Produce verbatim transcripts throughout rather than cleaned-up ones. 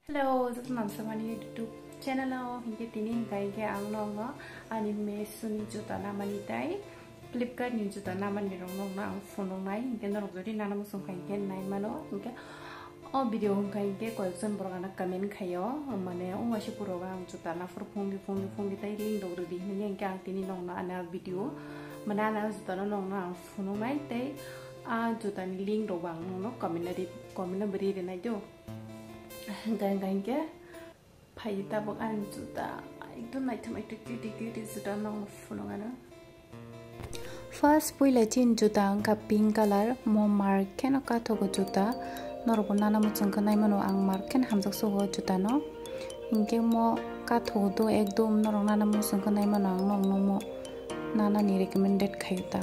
Hello, joto nang samani YouTube channel o hinkhe tini hinkha hinkhe ang nokno ani Meesho ni juta namani tai Flipkart ni juta namani rok nokno ang phunuknai hinkhe norok jodi nana muchung kha hinkhe nai mano hinkhe o video hinkha hinkhe koyekjon borok ano comment khaio mane o waisa puro ang juta naphuru phungdi phungdi phungdi tai link rok rwdi hinkhe ang tini nokno ano video mane ano juta no nokno ang phunuknai tei a juta ni link rok bo ang nokno comment o ri comment o bo ri rwnai do. Hinkhe hinkhe phai tabuk ani juta ekdom naithok naithok cutie cutie juta nokno phunukano. First puila chini juta wngkha pink colour, mo mark kheno kathogo juta, norokbo nana muchung khe naimano ang mark kheno hamjak sugo juta no. Hinkhe mo kathogo do ekdom norok nana muchung khe naimano ang nokno mo nana ni recommended khaio ta.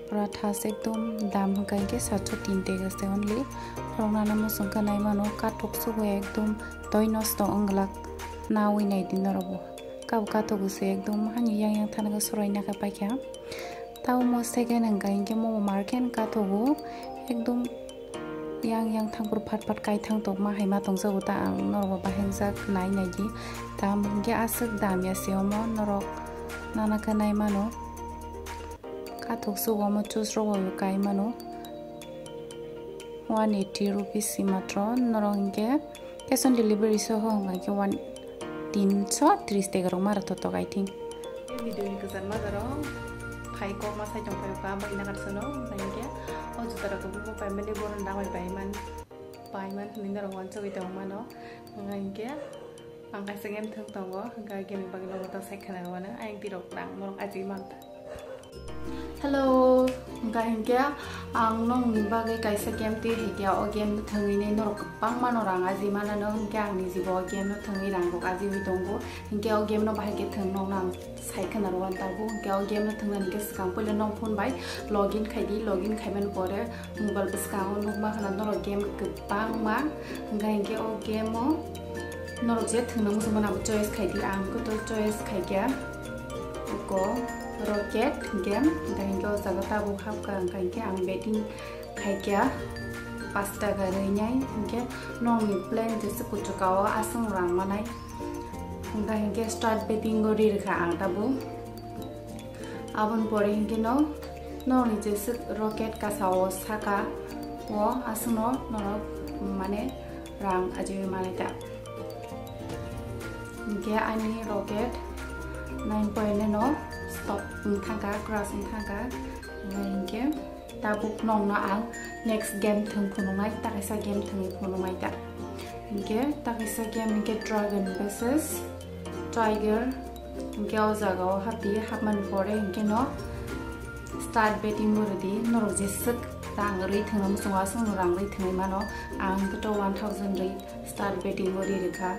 Pura thas ekdom dam hwnkha hinkhe satsho tin tega se only. Norok nana muchung khe naimano kathok sugo ekdom toi nosto wng glak nawi naidi norokbo. Kabo kathogo se ekdom hani yang yang thana khe sorai nakha paikha. Tamo second hwnkha hinkhe mo mark kheno kathogo ekdom yang yang thangphuru phat phat kaithang tongma hai ma tongjago ta ang norokbo bahengjak nai naidi. Dam hinkhe aswk dam ya se omo norok nana khe naimano. Kathok sugo omo chusrogo kai mano one eighty rupees si matro norok hinkhe cash on delivery soho hwnka hinkhe one tinsho tris tega rok mara totok I think. Video ni kwchar majaro phai kokma sai tong phai ka bai nagar sano hinkhe o juta rok bo pai mani boron dawai bai man pai man hinwi norok wansugwi tong mano hinkhe ang kaisa game thwng tongo hinkhe game ni bagwi nogo ta sai khwna rwmano ayang tirok rang norok aji man. Hello, hwnkha hinkhe ang nokni bagwi kaisa game twi hwnkhe o game no thwngwi norok kwbangma no rang aji manano hinkhe ang nijibo o game no thwngwi rang rok ajiwi tongo hinkhe o game no bahai khe thwng nokno ang sai khwna rwmani tabuk hinkhe o game no thwngnani khe swkang puila nok phone bai login khaidi login khaimani pore mobile bwskango nukma khwna norok game kwbangma hwnkha hinkhe o game o norok je thwngna muchungmani abo choice khaidi ang kotor choice khaikha. Oko rocket game hwnkha hinkhe o jaga tabuk hapkha hwnkha hinkhe ang betting khaikha paanch taka rwnai hinkhe nokni plan jesa kuchuka o aswk rang manai hwnkha hinkhe start betting o ri rwkha ang tabuk aboni pore hinkhe no nokni jesa rocket kasa o saka o aswk no norok mane rang ajiwi manai ta. Hinkhe ani rocket nine point nine no stop wng thangkha, crash wng thangkha. Hinkhe tabuk nokno ang next game thwng phunuknai, ta kaisa game thwngwi phunuknai ta. Hinkhe ta kaisa game hinkhe Dragon versus Tiger. Hinkhe o jaga o hapdi, hapmani pore hinkhe no start betting o rwdi, norok jeswk rang rwi thwngna muchungo aswkno rang rwi thwngwi mano. Ang khe to one thousand rwi start betting o ri rwkha.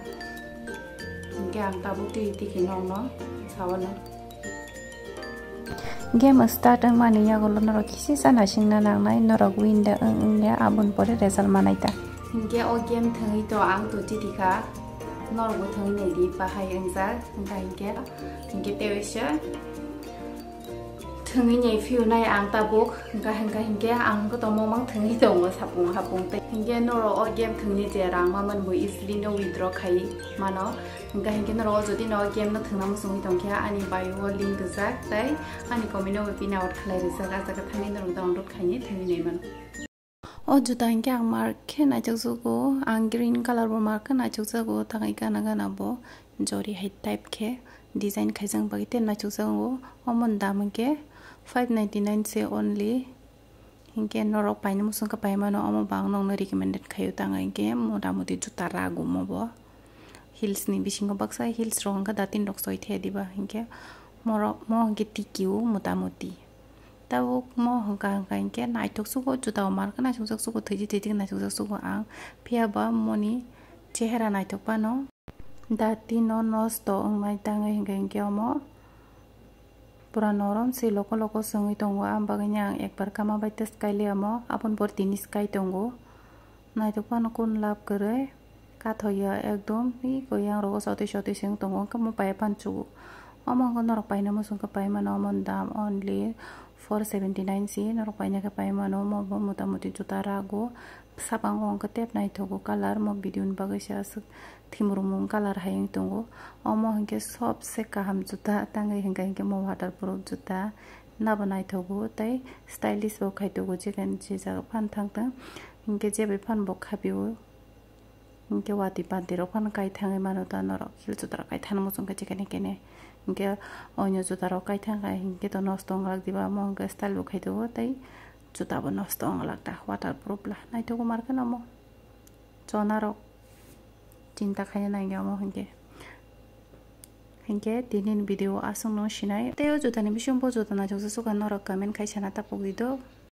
Hinkhe ang tabuk twi twi khe nokno sawano. Game start wngmani yagulo norok kisi sa naisingna nangnai, norok win de wng wngya aboni pore result manai ta. Hinkhe o game thwngwi to ang to chiti kha, norokbo thwngwi naidi bahai wngjak, hwnkha hinkhe, hinkhe teisa. Thwngwi nai phiyunai ang tabuk, hwnkha hwnkha hinkhe ang kotorma mang thwngwi tongo sapung hapung tei. Hinkhe norok o game thwngni je rang mamani bo easily no withdraw khai mano. Hwnkha hinkhe norok o jodi no game no thwngna muchungwi tongkhe ani bio o link rijak tei ani comment o pin out khlai rijak, ah jaga thangwi norok download khaini thwngwi nai mano. O juta hinkhe ang mark khe naithok jago, ang green colour bo mark khe naithok jago, tangwi gana gana bo jori hai type khe design khaijak bagwi tei naithok jago. Omo ni dam hinkhe five ninety nine se only. Hinkhe norok paina muchung khe pai mano, omo bo ang nokno recommended khaio, tangwi hinkhe mota moti juta ragumo bo. Heels ni bisingo baksa heels rok hinkhe datin rok soi the diba, hinkhe morok mo hinkhe tikio mota moti. Tabuk mo hwnkha hwnkha hinkhe naithok sugo, juta o mark naithokjak sugo, thwiji thwiji naithokjak sugo ang. Phiya ba moni chehera naithok phano. Dati no nosto wngnai tangwi hinkha hinkhe omo pura norom se loko loko swngwi tongo, ang bagwino ang ekbar kama bai test kaili omo, aboni pore tini swkai tongo. Naithok phano kun lab kwrwi. Kathoya ekdom hi koyang rogo sotwi sotwi se wng tongo, wngkhe mo paiya phan chugo. Omo wngkha norok paina muchung khe pai mano, omo ni dam only Four seventy nine si norok paina khe pai mano. Omo bo mota moti juta rago. Sabango hwnkhe tep naithogo colour, mo video ni bagwi se aswk thimrumung colour hai wng tongo. Omo hwnkhe sobse kaham juta tangwi hwnkhe hwnkhe mo waterproof juta nabo naithogo tei stylish bo khai tongo, je jaga phan thang thang hwnkhe jebai phan bo khabio. Hwnkhe watwi panti rok phano kai thangwi mano ta norok, heel juta rok kai thangma muchung khe chikene kene. Hwnkhe oino juta rok kai thang khai hwnkhe to nosto wng glak diba, omo hwnkhe style bo khai tongo tei juta bo nosto wng glak ta, waterproof la naithogo mar khe omo chona rok chinta khaina nangya omo hwnkhe. Hwnkhe tini ni video aswk no sinai tei o juta ni bising bo juta naithok se sukha norok comment khai sana tapuk di do.